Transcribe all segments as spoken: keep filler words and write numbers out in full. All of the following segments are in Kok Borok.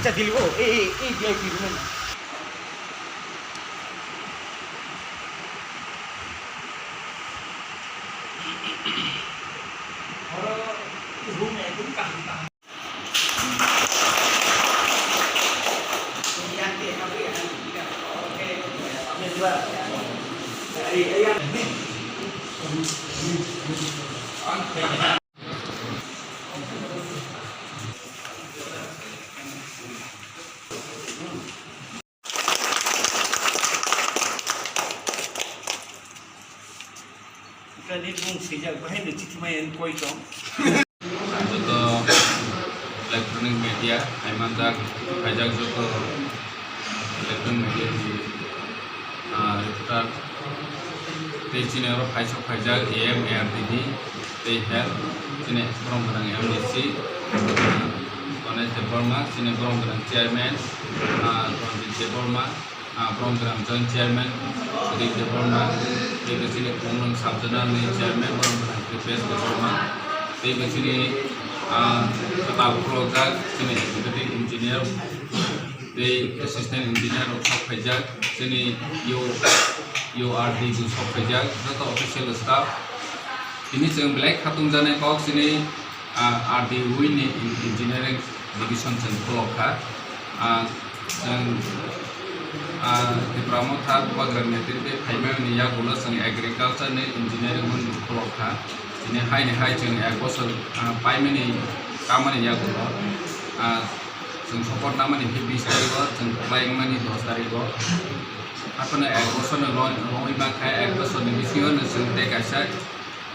Acha, dili, oh, eh, eh, eh, V I P room. Kani bung swijak bahai no chithi mai ang koi tong. Joto electronic media, hai manjak, phaijak joto electronic media ni, ah, reporter. Tei chini oro phaisok phaijak A M A R D D tei health, chini borom gwnang M D C, ah, Ganesh Debbarma, chini borom gwnang chairman, ah, Ranjit Debbarma, ah, borom gwnang joint chairman Sudip Debbarma, tei bo chini Khumulwng sub zonal ni chairman borom gwnang Kripesh Debbarma, tei bo chini, ah, kwtal khulokjak chini executive engineer tei assistant engineer rok sok phaijak, chini U, U R D bo sok phaijak, joto official staff. Tini chwng belai khatungjaknai kok chini, ah, R D O ni en-, engineering division chwng khulok kha. Ah, chwng, ah, Tipra Motha Bubagra ni netrite phaimani yagulo chwng agriculture ni engineering hwnwi khulok kha. Tini haini hai chwng ek bosor, ah, paimani kamani yagulo, ah, chwng support namani khe bis tarigo, chwng kwplai wngmani dos tarigo. Haphano ek bosorni roi-, roi mankha, ek bosorni bisingo chwng tei kaisa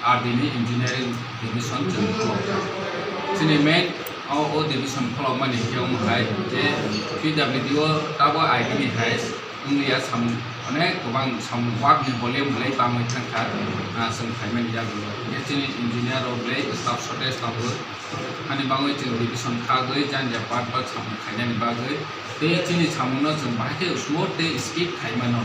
R D ni engineering division chwng khulokha. Chini main o, o division khulokmani khe omo hai je P W D o tabo agini hai wngya samung, onek kwbang samung work ni volume belai bangwi thangkha, ah, chwng phaimani yagulo. Hwnkhe chini engineer rok belai staff shortage tongo. Ani bagwi chwng division khagwi janja part part samung khainani bagwi tei chini samungno chwng bahai khe smooth tei speed khaimano.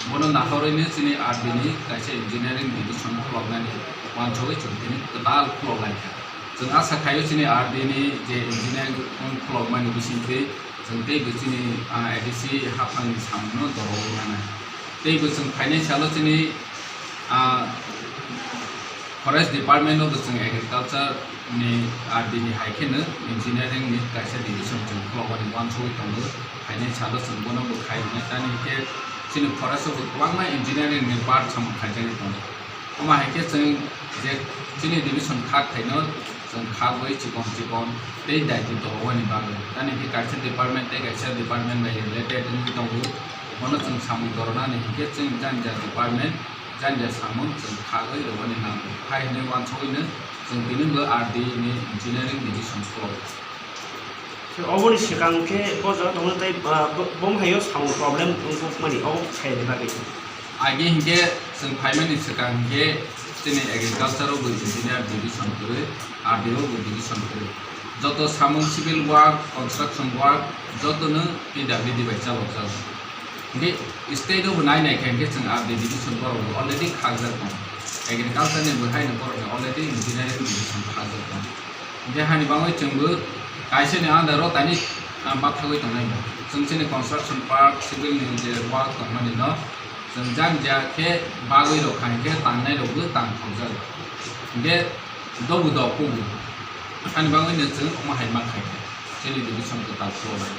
Bono naharwi chini R D ni kaisa engineering division khuloknani uansugwi chwng tini kwtal khulok laikha. Chwng asa khaio chini R D ni je engineering khulokmani bisingtwi chwng tei bo chini, ah, A D C haphangni samungno dorogwi mano. Tei bo chwng phainai salo chini, ah, Forest Department o bo chwng agriculture ni R D ni hai kheno engineering ni kaisa division chwng khulokmani uansugwi tongo. Phainai salo chwng bono bo khai rwnai, tamni hwnkhe chini forest o bo kwbangma engineering ni part samung khaijagwi tongo. Omo hai khe chwng je chini division khak phaino chwng khagwi chikon chikon tei daitwi tongmani bagwi. Tamni hwnkhe kaisa department tei kaisa department bai related wngwi tongo. Bono chwng samung doronani hwnkhe chwng jani jani department jani jani samung chwng khagwi rwmani nango. Hai hwnwi uansugwino chwng tini bo R D ni engineering division khulok. Oboni swkang khe bo jaga tongo tei, ah, bo, bo haio samung problem wngkukmani obo khairokni bagwi. Age hinkhe chwng phaimani swkang hinkhe chini agriculture o bo engineer division kwrwi, R D o bo division kwrwi. Joto samung civil work, construction work jotono P W D bai chalokjago. Hinkhe state o bo nai nai khe hinkhe chwng R D division borok bo already khakjak tongo. Agriculture ni bo haino borok ni already engineering division khakjak tongo. Hinkhe hani bagwi chwngbo kaisani under o tani, ah, bathagwi tongnai bo. Chwng chini construction part, civil ni je work tongmani no chwng jang ja khe bagwi rok kha hinkhe tangnai rok bo tang thokjak. Hinkhe dobu do kubu. Hani bagwi no chwng omo hai ma khai kha. Chini division kwtal khuloknai.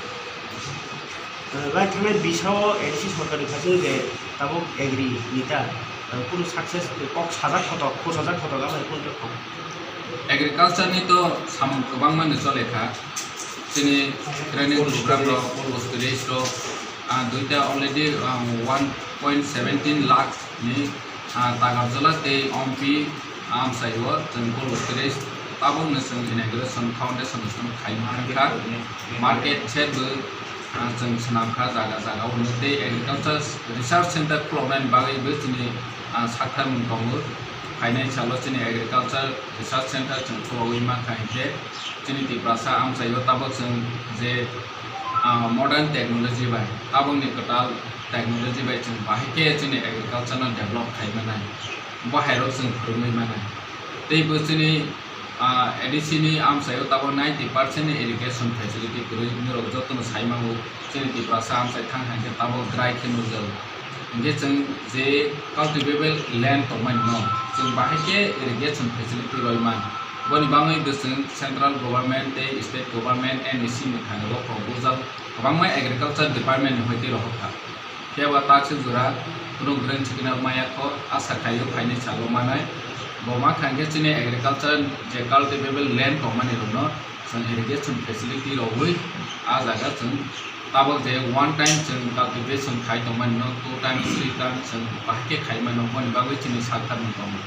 Lai thangnai bisao A D C sorkarni thaichung je tabuk agri nita, kunu success kok sajak photo, kho sajak photo, abo kunu kok. Agriculture ni to samung kwbangma ni chole kha. Chini training program rok, post graduate rok, ah, duita already, ah, one point seventeen lakh ni, ah, Tagarjala tei Ompi amchaio chwng post graduate tabukno chwng inauguration foundation stone khaima kha. Market shed bo, ah, chwng swnam kha jaga jaga o tei agriculture research center khuloknani bagwi bo chini, ah, sakthar mung tongo. Phainai salo chini agriculture research center chwng khulogwi mankha hinkhe chini Tiprasa amchaio tabuk chwng je, ah, modern technology bai, tabukni kwtal technology bai chwng bahai khe chini agriculture no develop khai manai, bo hairok chwng phwrwngwi manai. Tei bo chini, ah, A D C ni amchaio tabuk ninety percent ni irrigation facility kwrwi, norok jotono sai mango, chini Tiprasa amchai thang hai khe tabuk dry khe nukjago. Hinkhe chwng je cultivable land tongmani no chwng bahai khe irrigation facility rwimani. Boni bagwi bo chwng central government tei state government, N E C ni thani o kok bujak kwbangma agriculture department ni hoi tei rohor kha. Phiya ba takswk jora kunu green signal maya kho, asa khaio phainai salo manai. Bo ma kha hinkhe chini agriculture je cultivable land tongmani rokno chwng irrigation facility rogwi ah jaga chwng tabuk je one time chwng cultivation khai tongmani no two times, three times chwng bahai khe khai mano, boni bagwi chini sarkar ni tongo.